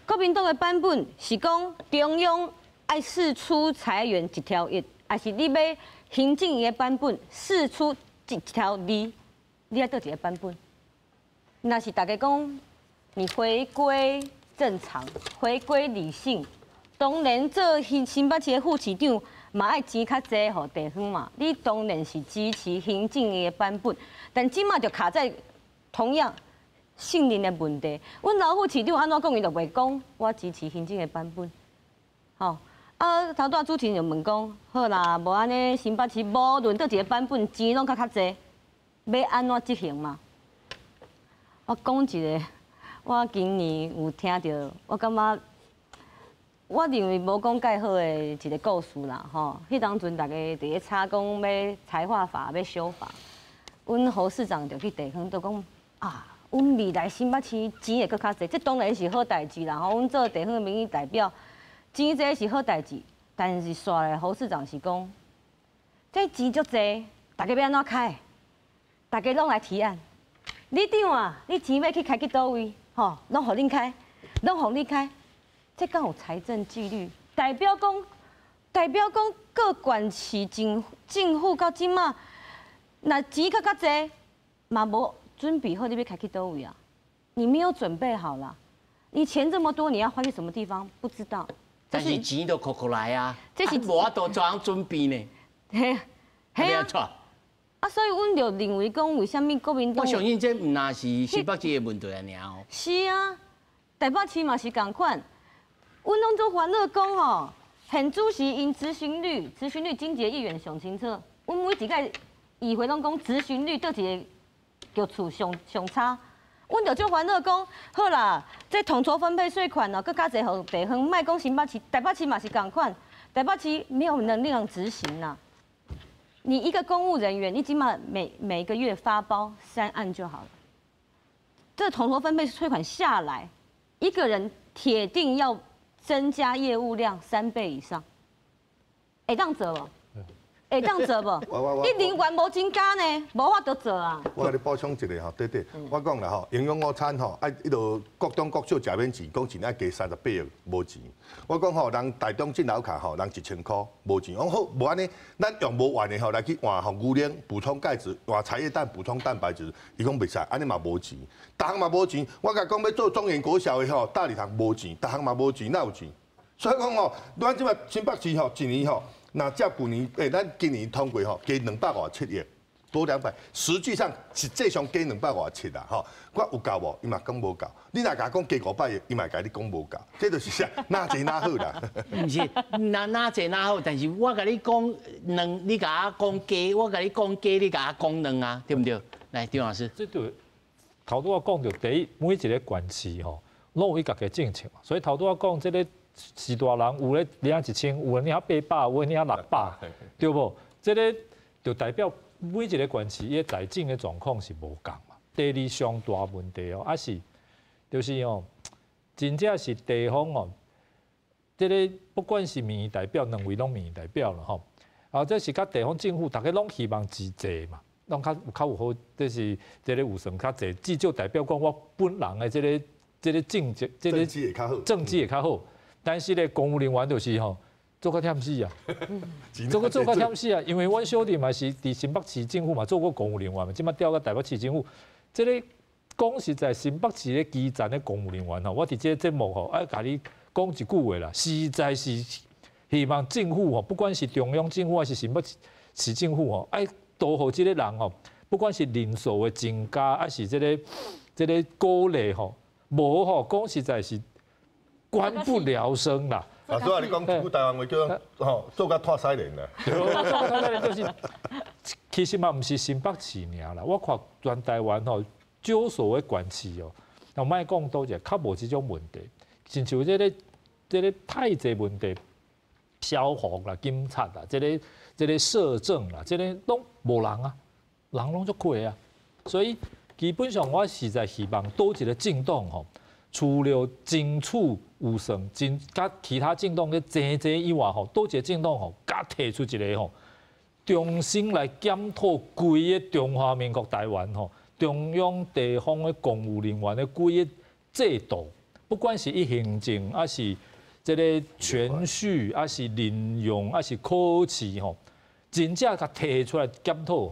國民黨的版本是講中央愛釋出財源一兆一，抑是你欲行政院的版本釋出一兆二，你愛佗一個版本？若是大家講你回歸正常，回歸理性，當然做新新北市的副市長嘛愛錢較濟予地方嘛。你當然是支持行政院的版本，但這馬就卡在同樣信任的問題。阮劉副市長按怎講，伊就袂講我支持行政的版本。吼，啊，頭拄仔主持人就問講，好啦，無按呢，新北市無論佗一個版本，錢攏較較濟，欲按怎執行嘛？我講一個，我今年有聽著，我感覺，我認為無講蓋好的一個故事啦，吼。彼當陣大家佇咧吵講欲財劃法欲修法，阮侯市長就去地方就講啊，阮未來新北市錢會閣較濟，這當然是好代誌啦，吼。阮做地方的民意代表。錢濟是好代誌，但是煞來侯市長是講，這錢足濟，大家欲按怎開？大家攏來提案。里長啊，你錢欲去開去佗位？吼，攏予恁開，攏予你開。這敢有財政紀律？代表講各縣市政府到這馬，若錢較較濟，嘛無準備好，你欲開去佗位啊？你沒有準備好啦。你錢這麼多，你要花去什麼地方？不知道。
但是錢都扣扣來啊，
這是
無法度怎樣準備呢？
嘿，嘿啊。啊，所以阮就認為講，為啥物國民黨？
我相信這毋但是新北市的問題爾哦。
是啊，台北市嘛是仝款。阮攏總煩惱講吼，現主席𪜶質詢率，質詢率金杰議員上清楚。阮每一屆議會攏講質詢率佗一個局處上上差。阮就足煩惱講，好啦，這統籌分配稅款哦，閣較濟予地方，莫講新北市，台北市嘛是仝款，台北市沒有能力執行啦。你一個公務人員，你起碼每個月發包3案就好了。這統籌分配稅款下來，一個人鐵定要增加業務量3倍以上。會當做無？會當做無？你人員無增加呢，無法度做啊。
我共你補充一下吼，對對，我講啦吼，營養午餐吼，愛彼落國中國小食免錢，講一年愛加38億，無錢。我講吼，人台中進樓卡吼，人1000箍無錢。講好，無按呢，咱用無換的吼來去換吼牛奶補充鈣質，換茶葉蛋補充蛋白質，伊講袂使，按呢嘛無錢。逐項嘛無錢。我共講欲做中原國小的吼，大禮堂無錢，逐項嘛無錢，哪有錢？所以講吼，咱這擺新北市吼，一年吼。那這舊年，咱今年通過吼，加257億，多200，實際上實際上加257啦，吼。我有夠無？伊嘛講無夠。你若共講加500億，伊嘛共你講無夠。這就是啥？哪濟哪好啦。
毋是，哪濟哪好，但是我共你講兩，你共我講加，我共你講加，你共我講兩啊，對毋對？來，張老師。
這就頭拄仔講著，第一，每一个縣市吼，攏有伊家己政策嘛，所以頭拄仔講這个。是大人有咧領1000，有咧領800，有咧領600，對無？這个就代表每一个縣市伊財政的狀況是無仝嘛。第二上大問題哦，啊是就是哦，真正是地方哦，這个不管是民意代表，兩位攏民意代表啦吼，啊，這是佮地方政府，大家攏希望資濟嘛，攏較有較有好，這是這个預算較濟，至少代表講我本人的這个政績，這个政績會較好。但是咧，公務人員就是吼，做較忝死啊，做較忝死啊，因為阮小弟嘛是佇新北市政府嘛做過公務人員嘛，這擺調到台北市政府，這个講實在，新北市咧基層的公務人員吼，我佇這个節目吼，愛共你講一句話啦，實在是希望政府吼，不管是中央政府還是新北市政府吼，愛多予這个人吼，不管是人數的增加，還是這个鼓勵吼，無吼，講實在是。官不聊生啦！
老師啊，你講一句台灣話叫吼做甲拖屎連啦。
對，做甲拖屎連就是，其實嘛毋是新北市爾啦，我看全台灣吼少數的縣市哦，若莫講多者，較無這種問題。親像這个太濟問題，消防啦、警察啦、這个社政啦，這个攏無人啊，人攏足缺啊。所以基本上我實在希望佗一个政黨吼。除了爭取預算、爭佮其他政黨咧爭爭以外吼，佗一个政黨吼，佮提出一个吼，重新來檢討規个中華民國台灣吼，中央地方的公務人員的規个制度，不管是伊行政，抑是這个程序，抑是任用，抑是考試吼，真正共提出來檢討。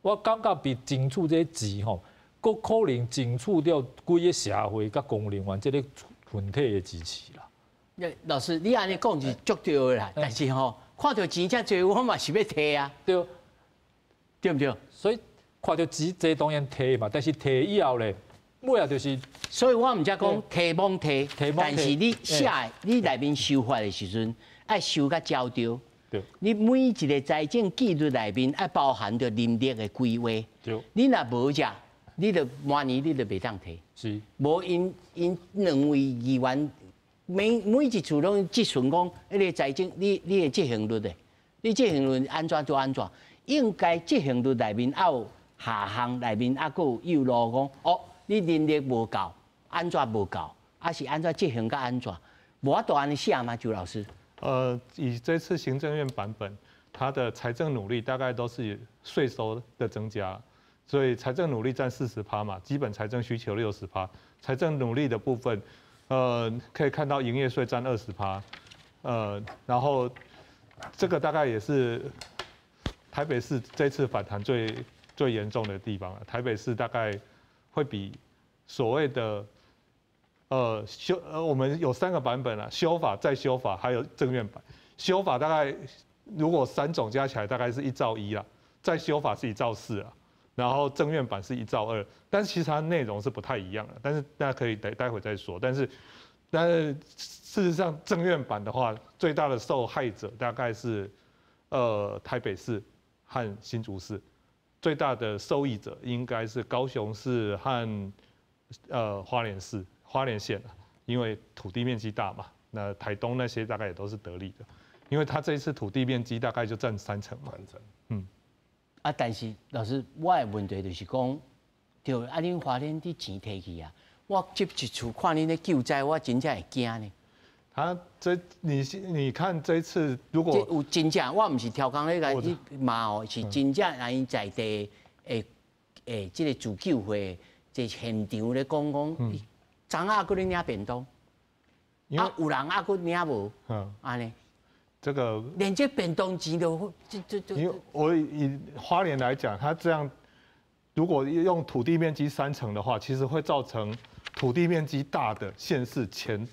我感覺比爭取這个錢吼。閣可能爭取著規个社會佮公務人員這个群體的支持啦。
老師，你按呢講是足對的啦，但是吼，看著錢遮濟，我嘛是欲提啊，
對，
對毋對？
所以看著錢濟當然提嘛，但是提以後咧，尾仔就是，
所以我毋才講提罔提，但是你寫，你內面修法的時陣，愛修甲焦對。
對，
你每一個財政紀律內面愛包含著人力的規劃。
對，
你若無遮。你就明年你就袂當提，
是，
無𪜶兩位議員每一次攏質詢講，彼个財政你的執行率的，你執行率按怎就按怎，應該執行率內面還有下項內面還閣有誘路講，哦，你人力無夠，按怎無夠，還是按怎執行甲按怎，無法度按呢寫嗎？周老師？
以這次行政院版本，它的財政努力大概都是稅收的增加。所以财政努力占40趴嘛，基本财政需求60趴，财政努力的部分，可以看到营业税占20趴，然后这个大概也是台北市这次反弹最最严重的地方了。台北市大概会比所谓的我们有三个版本啊，修法、再修法，还有政院版。修法大概如果三种加起来大概是1兆1啦，再修法是1兆4啊，然后政院版是1兆2，但是其实它内容是不太一样的，但是大家可以待待会再说。但是事实上政院版的话，最大的受害者大概是台北市和新竹市，最大的受益者应该是高雄市和花莲市、花莲县，因为土地面积大嘛。那台东那些大概也都是得利的，因为它这一次土地面积大概就占三成嘛。
三成。
啊，但是老师，我的问题就是讲，對，啊，恁花蓮啲錢提去啊，我這一次看恁咧救災，我真正會驚呢。
他這你看這次如果
這有真正，我毋是刁工咧共你罵哦，是真正來𪜶在地的的這個自救會這現場咧講講，昨仔閣咧領便當，啊有人啊閣領無，按呢？
這個
連這便當錢都這這這。
因為我以花蓮來講，它這樣如果用土地面積三成的話，其實會造成土地面積大的縣市錢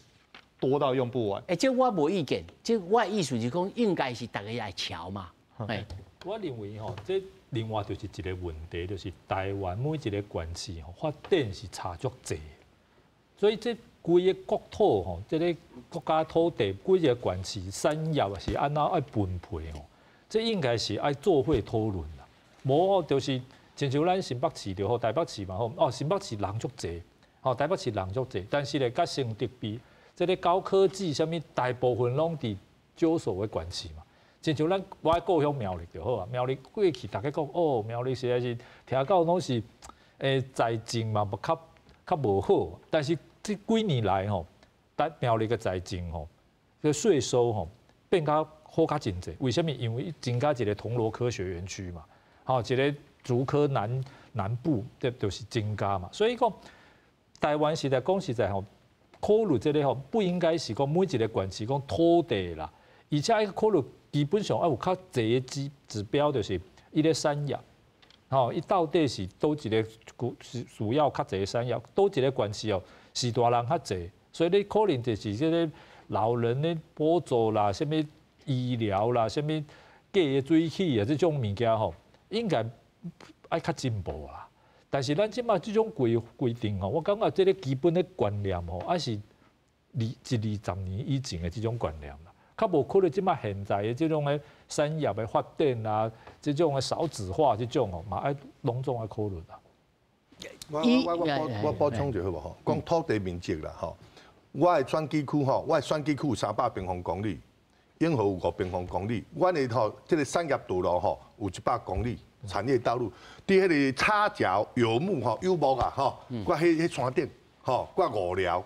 多到用不完。
欸，這我無意見，這我的意思是講，應該是大家來喬嘛。欸，
我認為吼，這另外就是一個問題，就是台灣每一個縣市吼發展是差足濟，所以這規個國土吼，這個國家土地，規個縣市產業是按怎愛分配吼，這應該是愛做伙討論啦。無吼，就是親像咱新北市就好，台北市嘛好，哦，新北市人足濟，吼，台北市人足濟，但是咧，佮新竹比，這個高科技啥物，大部分攏佇少數的縣市嘛。親像咱我的故鄉苗栗就好啊，苗栗過去大家講哦，苗栗實在是聽到攏是財政嘛，無較較無好，但是這幾年來吼，咱苗栗的財政吼，這稅收吼變較好較真濟。為啥物？因為增加一個銅鑼科學園區嘛，吼，一個竹科南部，這就是增加嘛。所以講，台灣實在講實在吼，考慮這個吼，不應該是講每一個縣市講土地啦，而且愛考慮基本上愛有較濟的指標，就是伊個產業，吼，伊到底是佗一個是需要較濟的產業，佗一個縣市哦，是大人較濟，所以你可能就是這個老人的補助啦，啥物醫療啦，啥物假的水起啊，這種物件吼，應該愛較進步啦。但是咱這馬這種規定吼，我感覺這個基本的觀念吼，還是二十年以前的這種觀念啦，較無考慮這馬現在的這種的產業的發展啊，這種的少子化這種吼，嘛愛攏總愛考慮啦。
我補充一下好無吼？講土地面積啦吼，我的選舉區吼，我的選舉區有300平方公里，永和有5平方公里，阮的吼這個產業道路吼有100公里，產業道路，佇彼個草寮游牧吼，游牧啊吼，佮彼山頂吼，佮五寮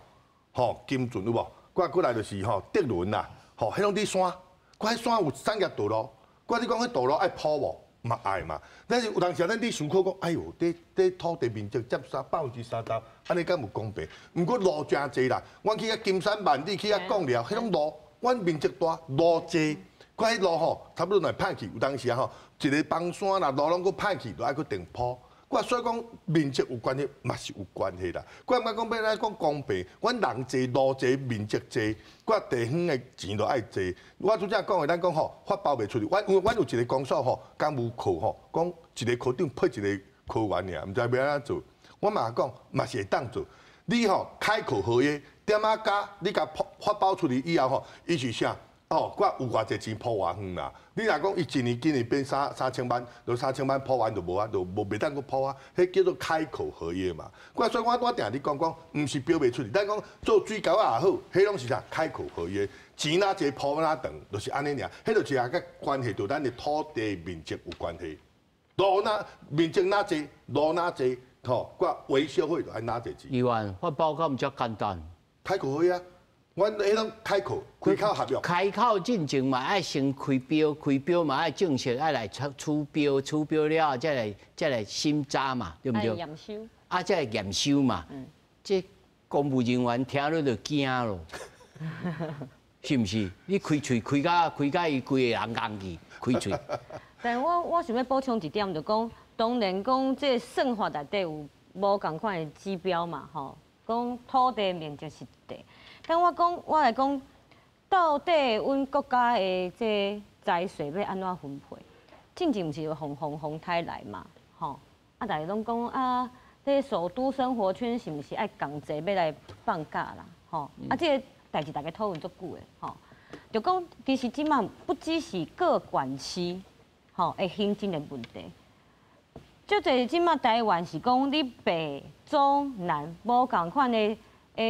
吼，金圳有無？佮過來就是吼德崙啦，吼，彼攏佇山，佮彼山有產業道路，佮你講彼道路愛鋪無？嘛愛嘛，但是有當時咱佇思考講，哎喲，這土地面積佔30%，按呢敢有公平？毋過路誠濟啦，阮去遐金山萬里去遐貢寮，彼種路，阮面積大，路濟，佮彼路吼，差不多若歹去，有當時啊吼，一個崩山啦，路攏閣歹去，就愛閣重鋪。我所以講面積有關係，嘛是有關係啦。我毋敢講欲來講公平，阮人濟路濟面積濟，我地方的錢就愛濟。我拄才講的，咱講吼發包袂出去，阮因為阮有一個公所吼，工務課吼，講一個科長配一個科員爾，毋知欲按怎做。我嘛講嘛是會當做。你吼開口合約，點仔加你共發包出去以後吼，伊是啥？哦，我有偌濟錢鋪偌遠啦。你若講伊一年今年變3000萬，就三千萬鋪完就無啊，就無袂當閣鋪啊。彼叫做開口合約嘛。我所以我定咧講講，毋是標袂出去，咱講做水溝仔也好，彼攏是啥？開口合約，錢若濟鋪若長，就是按呢爾。彼就是啊，佮關係著咱的土地面積有關係。路若面積若濟，路若濟，吼，佮維修費就愛若濟錢。
議員發包敢毋遮簡單？
開口合約啊。阮彼種開口開口合約。
開口進前嘛愛先開標，開標嘛愛正式愛來出標，出標了後再來審查嘛，對毋對？
驗收。
啊，再來驗收嘛。這公務人員聽了就驚咯，是毋是？你開喙開甲伊規个人戇去開喙。
但我想欲補充一點，就講當然講這個算法內底有無仝款的指標嘛，吼，講土地面積是地。但我講，我來講，到底阮國家的這財稅欲按怎分配？進前毋是有洪洪颱來嘛，吼，啊，大家攏講啊，這首都生活圈是毋是愛仝齊欲來放假啦？吼，啊，這個代誌大家討論足久的，吼，就講其實這馬不只是各管區，吼，的行政的問題，足濟這馬台灣是講你北中南無仝款的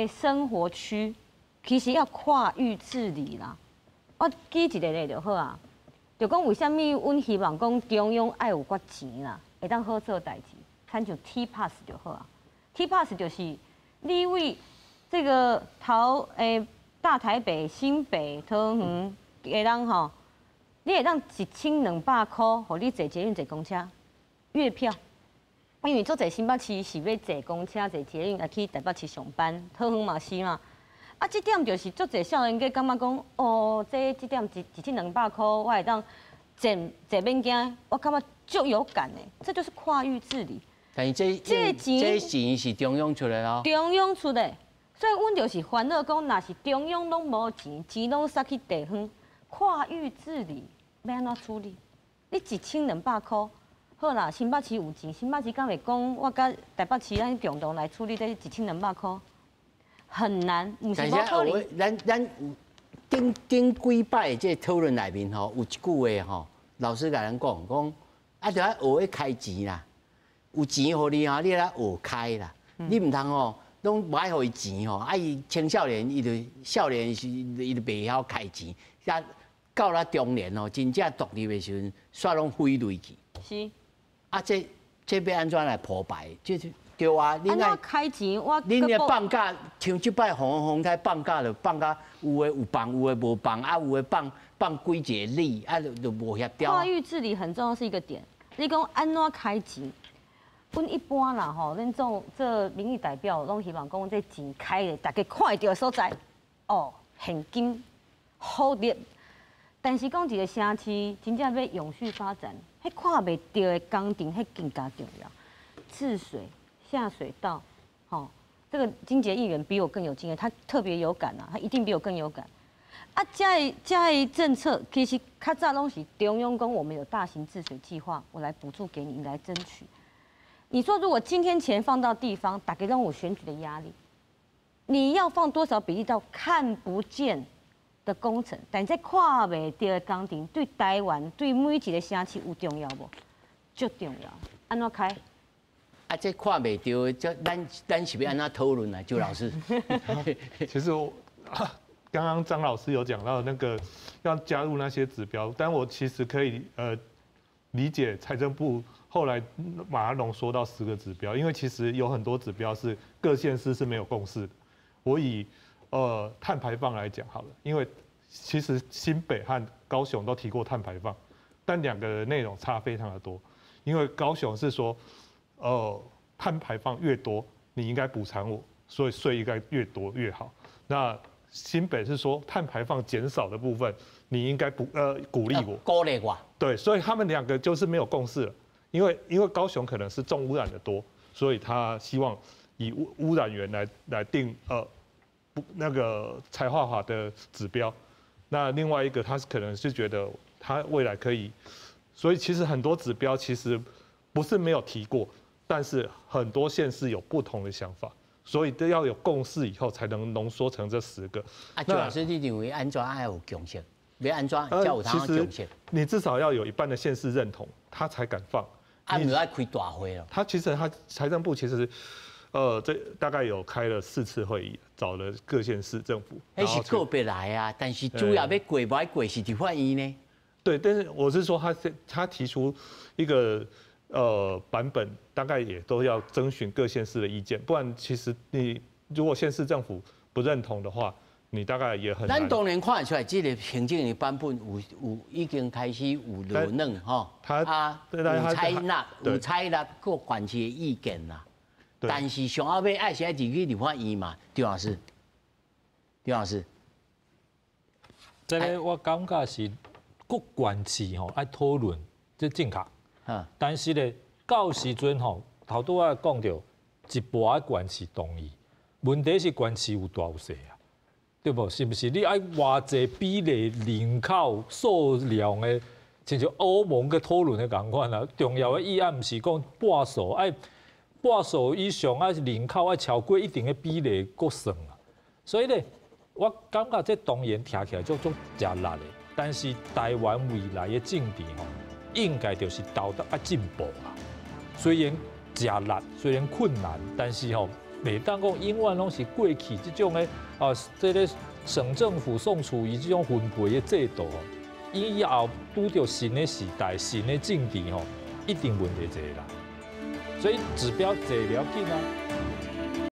生活區。其實要跨域治理啦，我舉一個例就好啊，就講為啥物阮希望講中央愛有寡錢啦，會當好做代誌，親像 T Pass 就好啊。T Pass 就是你為這個桃大台北、新北、桃園、基隆吼，你會當1200箍，予你坐捷運、坐公車月票。因為足濟新北市是欲坐公車、坐捷運來去台北市上班，桃園嘛是嘛。啊，這點就是足濟少年家感覺講，哦，這點1200箍，我會當坐坐免驚，我感覺足有感的，這就是跨域治理。
但是這錢這錢是中央出的咯。
中央出的，所以阮就是煩惱講，若是中央攏無錢，錢攏塞去地方，跨域治理欲按怎處理？你1200箍，好啦，新北市有錢，新北市敢會講，我佮台北市咱共同來處理這1200箍？很難，毋是無可能。
咱頂頂幾擺這討論內面吼，有一句話吼，老師共咱講講，啊，著愛學咧開錢啦，有錢予你吼，你來學開啦，你毋通吼，攏無愛予伊錢吼，啊伊青少年伊就少年時伊就袂曉開錢，啊到了中年吼，真正獨立的時陣，煞攏揮淚去。
是。
啊，這欲按怎來鋪排？就是對啊，
你按怎開錢？我
恁的放假，像這擺洪洪颱放假就放假，有的有放，有的無放，啊有的放放幾個里，啊就無協調。
跨域治理很重要是一個點。你講按怎開錢？阮一般啦吼，恁做做民意代表，攏希望講這錢開的，大家看會著的所在，哦，現金好咧。但是講一個城市真正欲永續發展，彼看袂著的工程，彼更加重要。治水、下水道，吼，這個金杰議員比我更有經驗，他特別有感啊，他一定比我更有感。啊，這个這个政策其實較早攏是中央講，我們有大型治水計劃，我來補助給你，你來爭取。你說如果今天錢放到地方，大家攏有選舉的壓力，你要放多少比例到看不見的工程？但這看袂著的工程對台灣對每一個城市有重要無？足重要。按怎開？
啊，這看袂著，這咱是欲按怎討論啊？周老師。
其實我剛剛張老師有講到那個要加入那些指標，但我其實可以理解財政部後來把它濃縮到10個指標，因為其實有很多指標是各縣市是沒有共識的。我以碳排放來講好了，因為其實新北和高雄都提過碳排放，但兩個內容差非常的多。因為高雄是說，碳排放越多，你應該補償我，所以稅應該越多越好。那新北是說碳排放減少的部分，你應該鼓勵我，
鼓勵我。
對，所以他們兩個就是沒有共識了，因為高雄可能是重污染的多，所以他希望以污染源來定不那個財劃法的指標。那另外一個他是可能是覺得他未來可以，所以其實很多指標其實不是沒有提過，但是很多縣市有不同的想法。所以都要有共識以後，才能濃縮成這10個。
啊，周老師，你認為按怎愛有共識？欲按怎才有通共識？
你至少要有一半的縣市認同，他才敢放。
啊，毋愛開大會咯。
他其實他財政部其實，這大概有開了4次會議，找了各縣市政府。
彼是個別來啊，但是主要欲過無愛過是佇法院呢。
對，但是我是說他提出一個版本，大概也都要徵詢各縣市的意見，不然其實你如果縣市政府不認同的話，你大概也很難。
咱當然看得出來，這个行政的版本有已經開始有落軟吼，啊，有採納有採納各縣市的意見啦。但是上後尾愛是愛入去立法院嘛，張老師，張老師，
這个我感覺是各縣市吼愛討論，這正確。但是咧，到時陣吼，頭拄仔講著一半的縣市同意，問題是縣市有大有細啊，對無？是毋是？你愛偌濟比例人口數量的，親像歐盟嘅討論的仝款啊。重要的議案毋是講半數，愛半數以上啊，人口愛超過一定的比例閣算啊。所以咧，我感覺這當然聽起來足足誠力的，但是台灣未來的政治吼，應該就是投得愛進步啦。雖然誠力，雖然困難，但是吼，袂當講永遠攏是過去這種的啊，這个省政府宋楚瑜這種分配的制度，以後拄著新的時代、新的政治吼，一定問題濟啦。所以指標濟袂要緊啊。